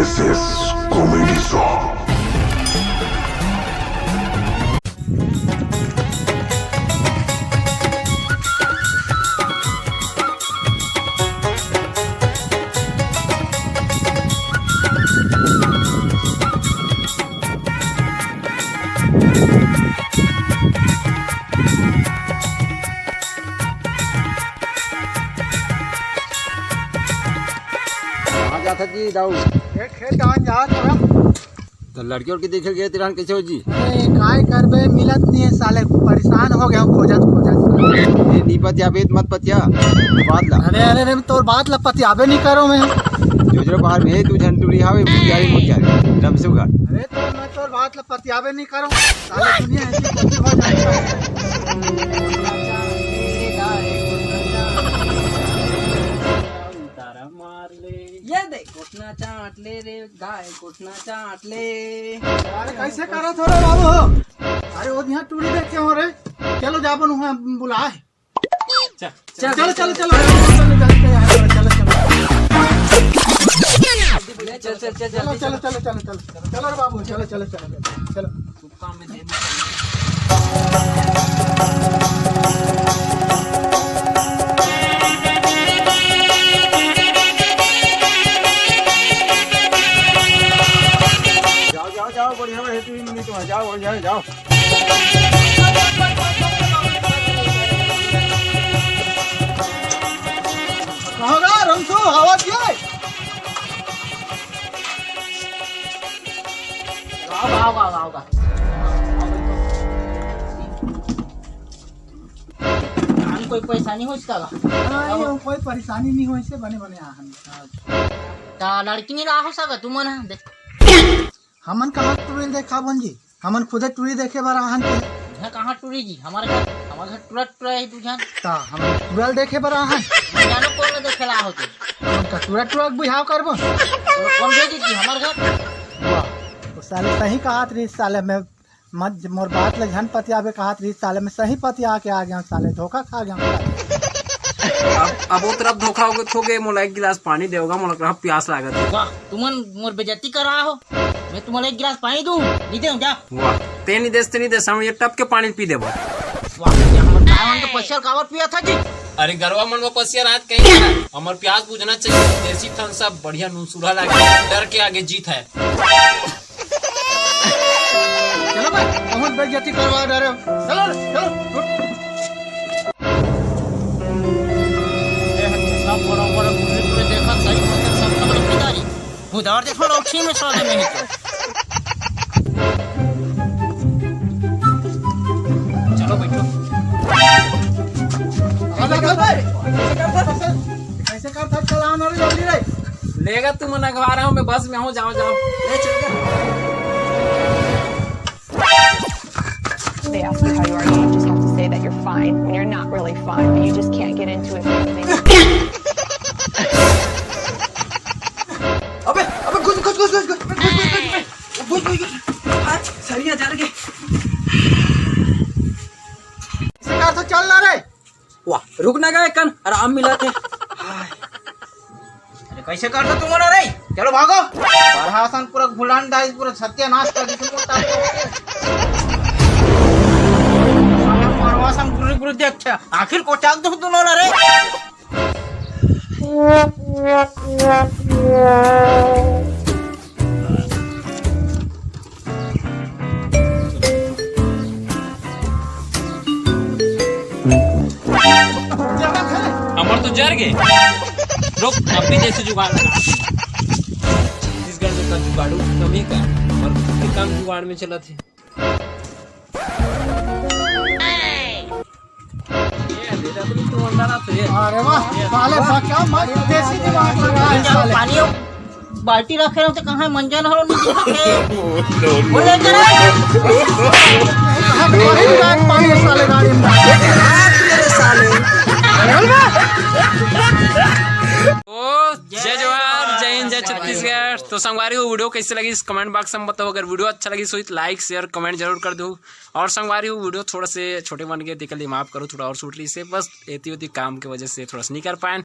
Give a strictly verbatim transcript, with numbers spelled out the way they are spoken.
This comedy show. कहाँ जात हस जी, दाऊ? ए, खेत डाहन जात हन। त लड़की उड़की देखे गए तिरहन, कैसे हो जी? अरे, काय करबे, मिलत नहीं है साले, परेशान हो गया हूँ खोजत खोजत। ए, नी पतिया, बेत मत पतिया, बात ला। अरे, अरे, अरे, तोर बात ला पतियाबे नहीं करो मैं। जो जो बाहर में है, तू झन टूरी हावे, मुटियारी, मुटियारी, रमसू घर। अरे, तो मैं तोर बात ला पतियाबे नहीं करो, साले दुनिया ऐसी कैसी हो जाएगा। तारा मार ले। ये देख, घुटना चाट ले रे, गाय घुटना चाट ले। अरे, कैसे करत हो रे बाबू? अरे, वो यहाँ टूरी देखे हो रे, चलो जाबो नु बुलाए। चल, चलो, चलो, चलो, चलो, चलो, चलो, चलो, चलो, चलो, चलो, चलो, चलो, चलो, चलो, चलो रे बाबू, चलो, चलो, चलो, चलो। जाओ, जाओ, जाओ, बढ़िया, बढ़िया, तुम मिली तो जाओ, बढ़िया, जाओ। कहाँ गा रमसू, आवाज ये? आओ, आओ, आओ, आओ, आओ। कोई परेशानी होइस का? नहीं, कोई परेशानी नहीं होइस, बने बने आहन। ता लड़की नहीं रहा हो सका तुमन ह, देख। हमन कहाँ टूरी देखाबन जी? हमन खुदे टूरी देखे बर आहन के। यहाँ कहाँ टूरी जी? हमारे घर, हमारे घर टूरा टूरा है दू झन। ता हमन टूरा देखे बर आहन। मैं जानो कौन ला देखे ला होते। हमन का टूरा टूरा के बिहाव करबो? तो कौन भेजी जी हमारे घर? वाह, तो साले सही कहात रही साले, मैं मत मोर बात ला झन पतियाबे कहात रही साले, मैं सही पतिया के आ गया हूँ साले, धोखा खा गया हूँ साले। अब, अब वो तरफ धोखा हो गया, मोला एक गिलास पानी देवगा, मोला कहा प्यास लागत है। वाह, तुमन मोर बेइज्जती करा हो। मैं तुम्हारा एक गिलास पानी दूं? नहीं दे, जा। वाह, ते नहीं देस, ते नहीं देस, हम ये टप के पानी पी देबो। वाह, ये हमर गाय मन के पसिया काबर पिया था जी? अरे गरवा मन को पसिया रात कहीं ना। हमर प्यास बुझना चाहिए। देसी थन सब बढ़िया नूनसुरा लागे। डर के आगे जीत है। चलो भाई, बहुत बेइज्जती करवा डरे हो। चलो, चलो, उठ। ए, सब बड़ा बड़ा पूरे पूरे देखा, सही मतलब सब खबर पिदारी। उधार देखो लौठी में साले में ही तो। चलो बैठो। अरे, अरे, अरे, कैसे करता, कैसे करता, चलाओ ना रे, जल्दी रे। लेगा तुम ना, घर आ रहा हूँ मैं, बस में हूँ, जाओ, जाओ। ले, चल जा। They ask you how you are, you just have to say that you're fine when you're not really fine, but you just can't get into it because they अबे, अबे, घुस, घुस, घुस। हाँ, सरिया जर गे। सरकार तो चल ना रे। वाह, रुक ना गए कन, आराम मिला थे। हाय। अरे कैसे कर दो तुम ना रे? चलो भागो। प्रशासन पूरा भुलान डाइस, पूरा सत्यानाश कर दी तुम। प्रशासन पूरी पूरी देख, आखिर को चाक दो तुम ना रे। हमर तो जर गे। रुक, अब भी जैसे जुगाड़ लगा। छत्तीसगढ़ में का जुगाड़ू कमी का, और काम जुगाड़ में चलत हे। अरे वाह, साले बका मत, देसी दिमाग लगा है साले। पानी बाल्टी रखे रहो तो कहाँ मंजन हो नहीं दिखा के। बोले जरा। कहाँ कहीं भी बैग पानी है साले गाड़ी में। ओ, जय जोहार, जय हिंद, जय छत्तीसगढ़। तो संगवारी हो, वीडियो कैसे लगी इस कमेंट बॉक्स में बताओ। अगर वीडियो अच्छा लगी सो लाइक, शेयर, कमेंट जरूर कर दो। और संगवारी हो, वीडियो थोड़ा से छोटे बन गए, तेकर लिए माफ करो, थोड़ा और शूट रही से, बस एती ओती काम के वजह से थोड़ा सा नहीं कर पाए।